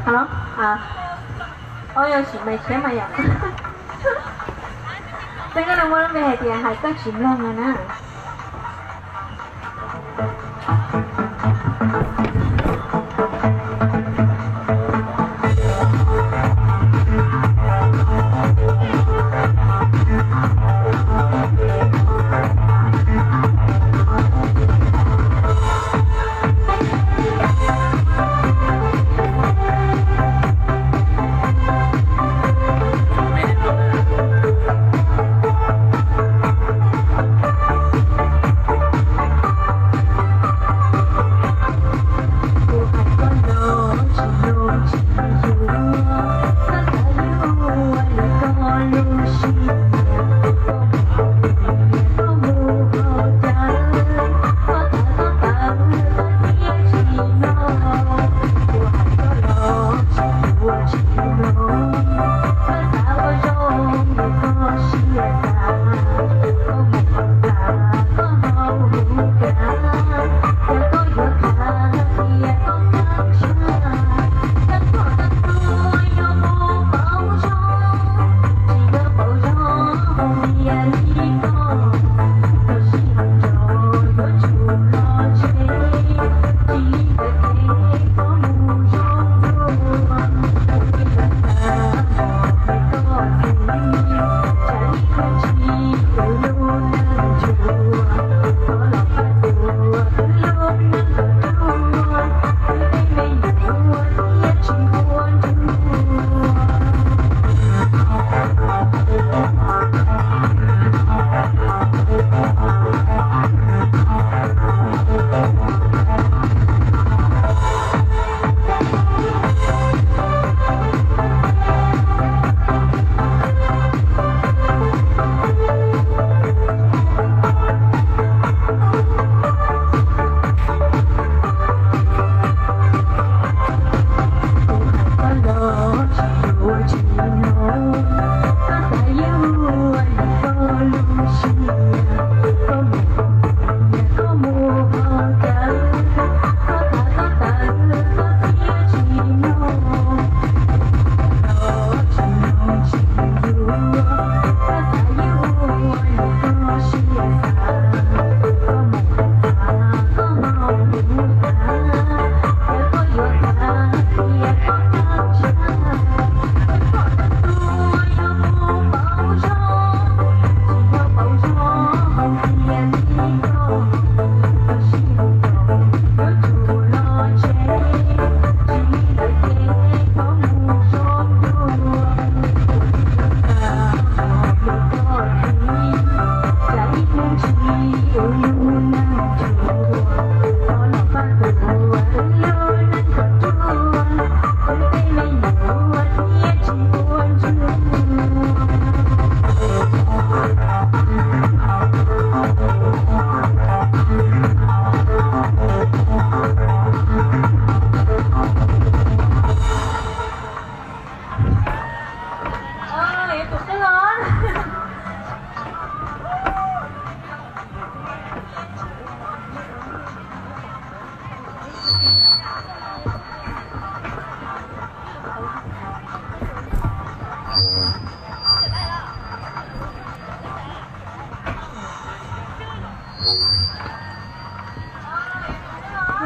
Halo, a, o yog tsis me thiab mas yom. Peb koj los muaj lub npe hais tias hais koj tsis mloog no na.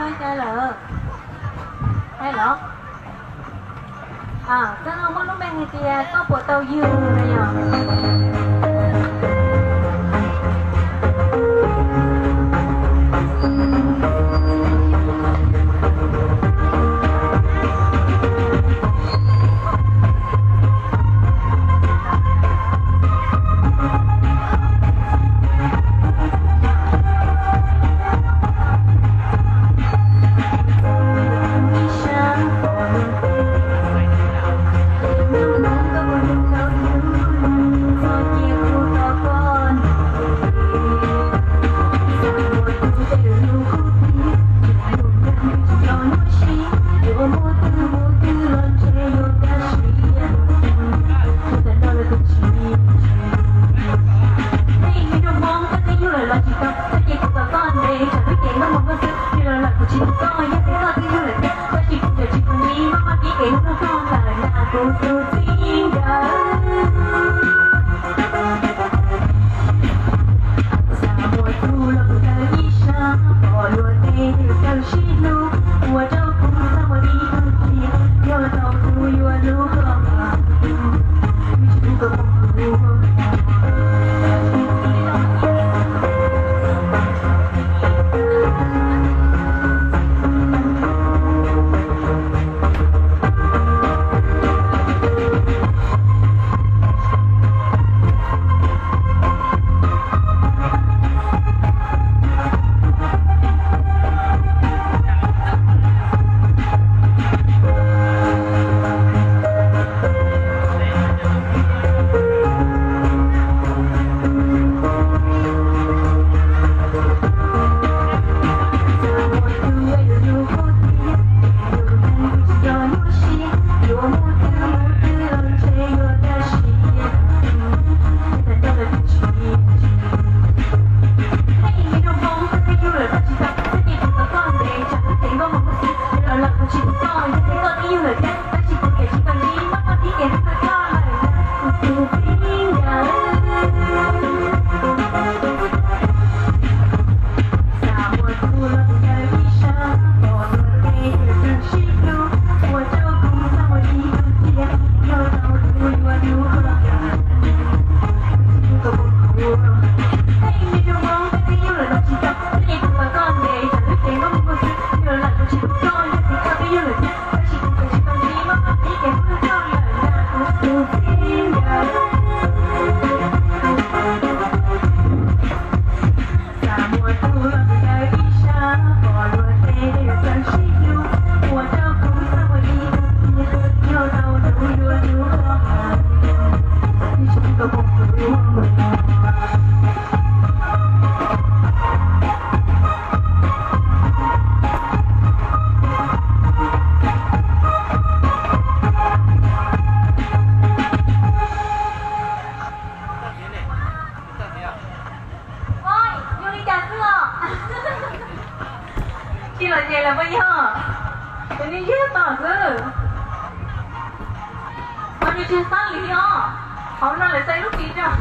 Ua cas lawm? Hay los? Koj muaj lub npe hais tias koj puas tau yug na yom? Los tsis tau, txhob cia kuv kom koj ntev, tsam twb ceev koj mus koj xwb, yog los lawm kuv tsis hlub koj, yog tias koj twb yug lawm thiab, tab sis kuv tseem tsis pom li, maj maj kib kev hlub koj lawm na, kuv tus txiv nkawd. Xav muaj tus los kuv tau ib sab, pom luag tej txawj sib hlub, ua rau kuv txaj muag ib tug tiag, yog tau tus yuav hlub koj, hlub koj. Oj, yog li cas xwb os? Tsis lom zem los puas yog? Ces nej yog tom xwb. Oj, nej tsis xab li os. Hauv no lawv xaiv lub ris rau.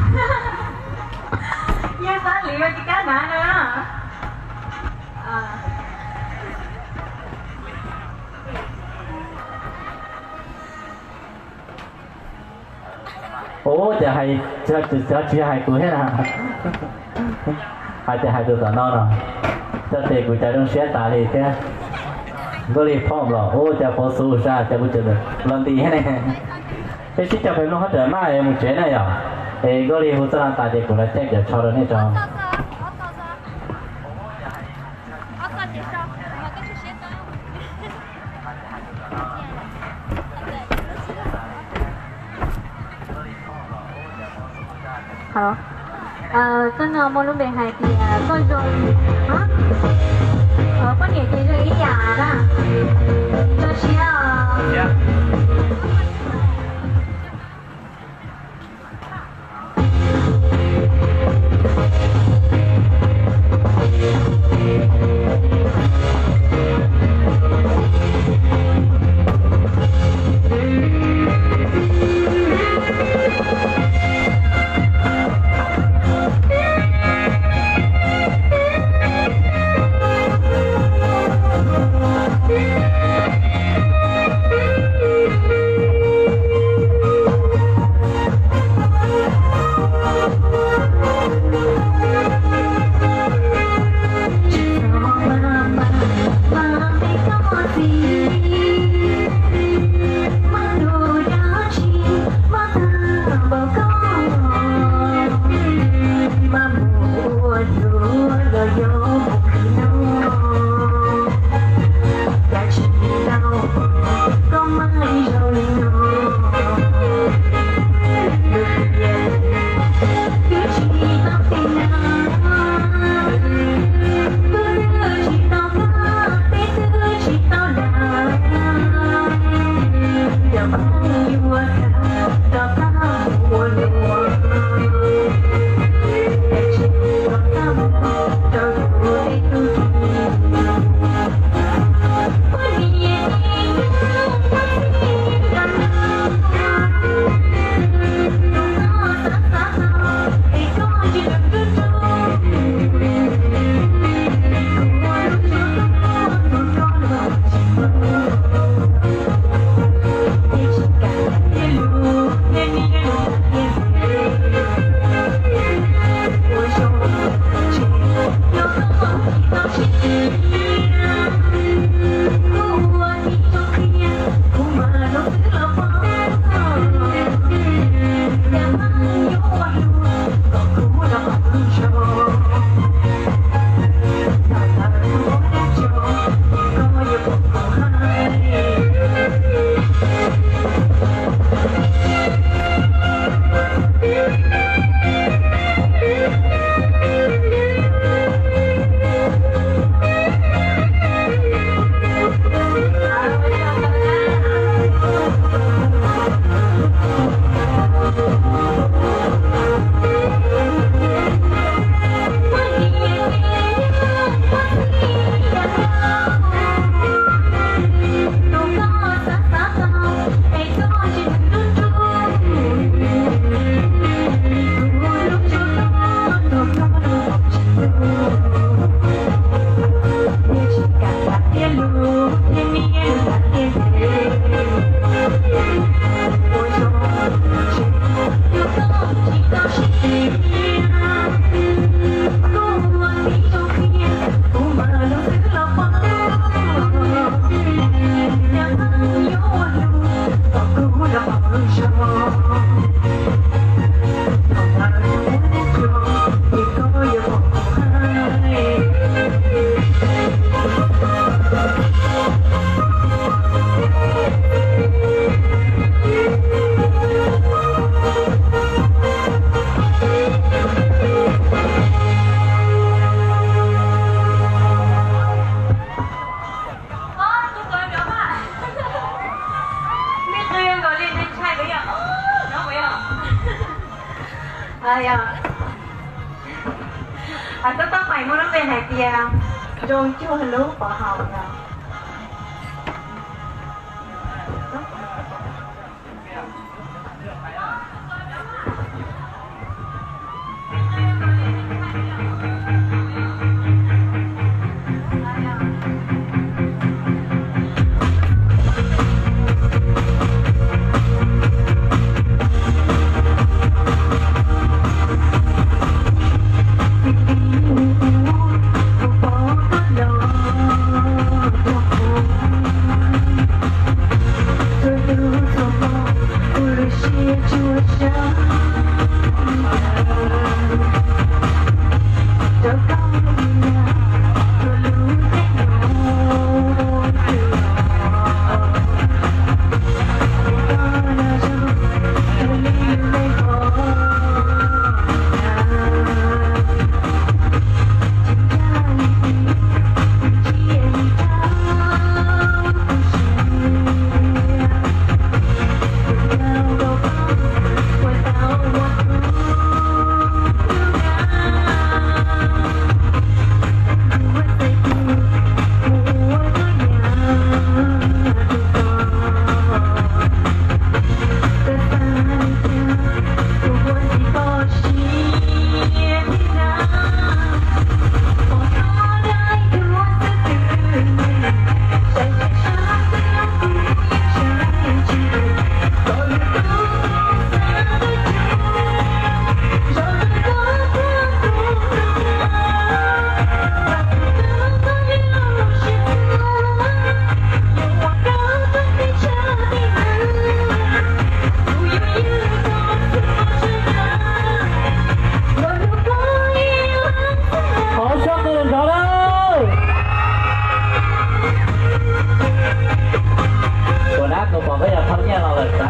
Yog xab li ua tsis kab hnav no. Ub, cas hais, tsis hais kuv thiab na. Hais tias hais tus tom no no, coj tes kuv cas zoo siab tas li thiab. Nkauj Lig phob los, ub, cas pov xub sab, cas kuv tseem los nti thiab ne. Peb sib cog pem mloog hab rawm maj es mus tsev na yom. Es Nkauj Lig hu txoj no tas ces kuv los caij cov tsho rau nej tso. Halo, koj no muaj lub npe hais tias koj zoo, poj niam ces zoo ib yam na. Tso siab os. Tab tom pais muaj lub npe hais tias zoo cuag lub pov haum no. Qhov xyov qw nrov lawm. Tus dab tus pom koj yog thauj nyiaj los lawm sab.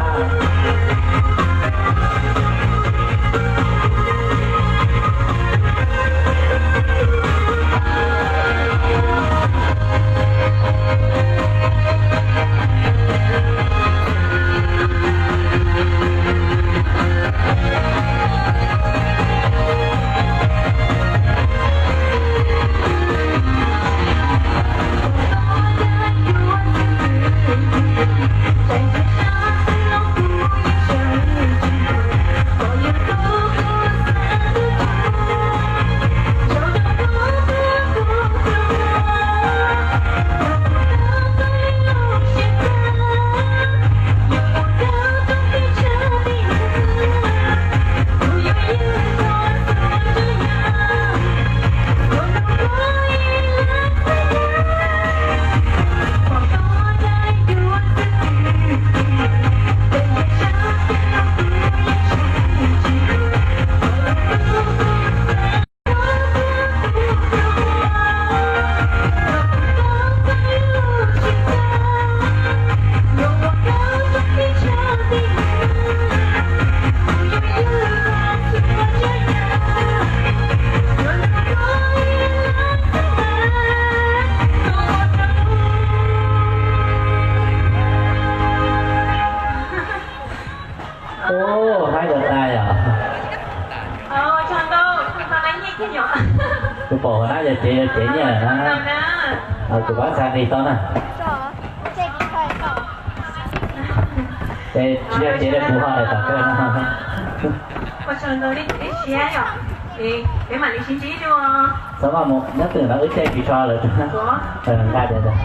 Ub, haib ua tais os. Tus pom hua nab yog cev, yog cev nyiaj na. Tus pab xav nqis tau na. Ces tsis yog cev li kuv ho hais tom kawg no. Txhob maj mus nyob twg no, wb caij tsis tso lawm. Nqa tias ntag.